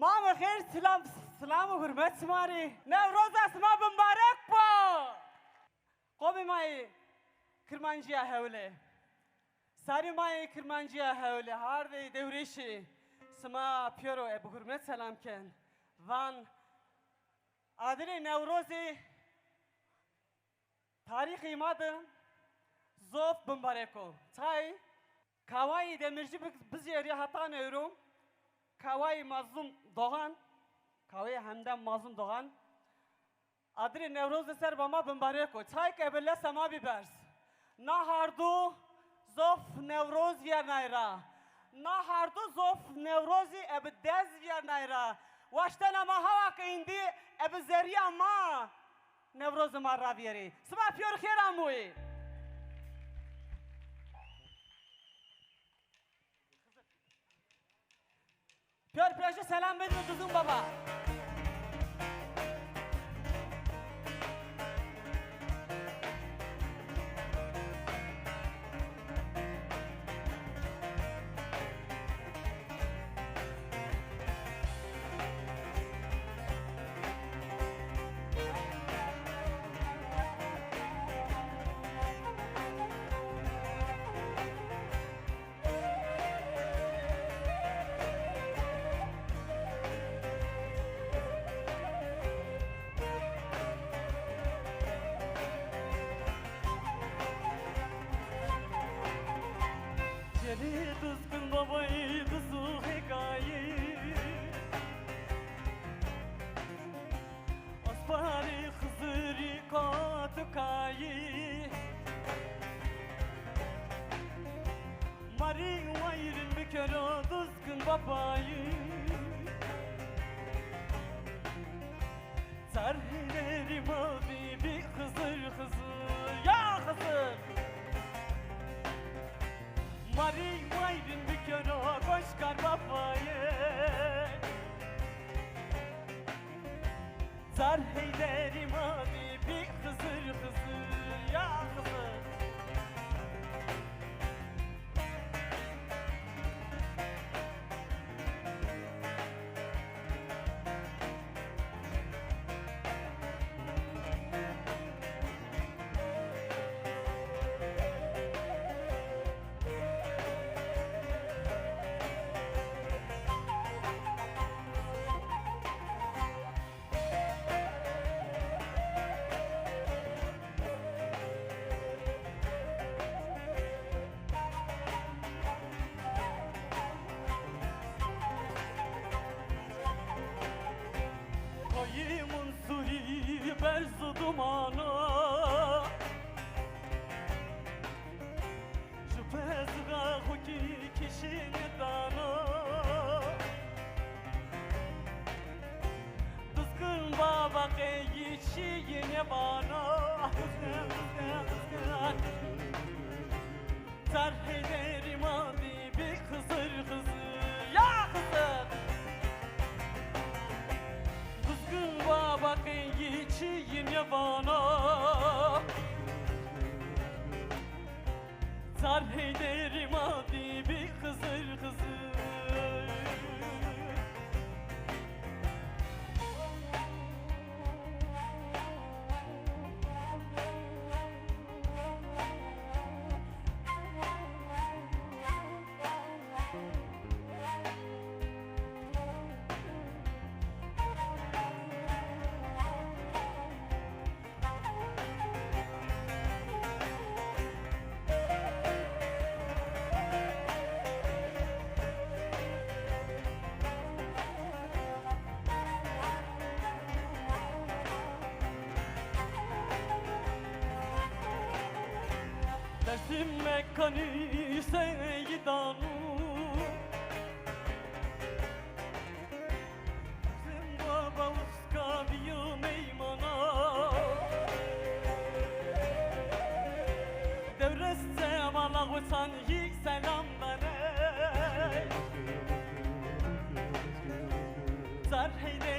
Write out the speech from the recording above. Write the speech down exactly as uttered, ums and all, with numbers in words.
Mame xêr, silam, silam û hurmet sima rê. Newroza sima bimbarek bo. Qomê ma yê Kirmancîya Hewlê. Sarê ma yê Kirmancîya Hewlê, hardê Dewrêşî. Sima pêro e bi hurmet selam ken. Van adirê Newrozî tarîxê ma de zof bimbarek o. Tay kawayî Demirci bi-, bizêrî heta newro kawayî Mazlum Doğan, kawayî Hemden Mazlum Doğan. Adirê Newroz de ser ba ma bimbarek o. Çay ke bi lesa ma bî berz. Na hardo zof Newroz vîyernay ra. Na hardo zof Newrozî ebi dez vîyernay ra. Waştena ma hawa ke îndî ebi zerrîya ma Newroz ma ravîyerê. Sima pîyor xêr amoyê. Pîyor pîyajî selam bidin Duzgin Baba. Cenî Duzgin Babayî, Duzgin Xekayî. Asparê Xizirî katukayî. Marî wayrin bikero Duzgin Babayî. Zar Heyderî ma bîbî Xizir, Xizir, ya Xizir. Marî wayrin bikero goşkar Babayê. Zar Heyderî ma bîbî Xizir, Xizir, ya Xizir. Koyî Munsurî berz û duman o. Ju pezga xo kî kişîne dano. Duzgin Baba qey yî çîyê nêvano. Duzgin, Duzgin, Duzgin. Zar Heyderî ma bîbî Xizir, Xizir, ya Xizir. Duzgin Baba qey yî çîyê nêvano. Zar Heyderî ma bîbî Xizir, Xizir. Dersim mekanî seyîdan o. Duzgin Baba uska bîyo meymana. Dewres Cemala Xosan yî selam benê. Zar Heyder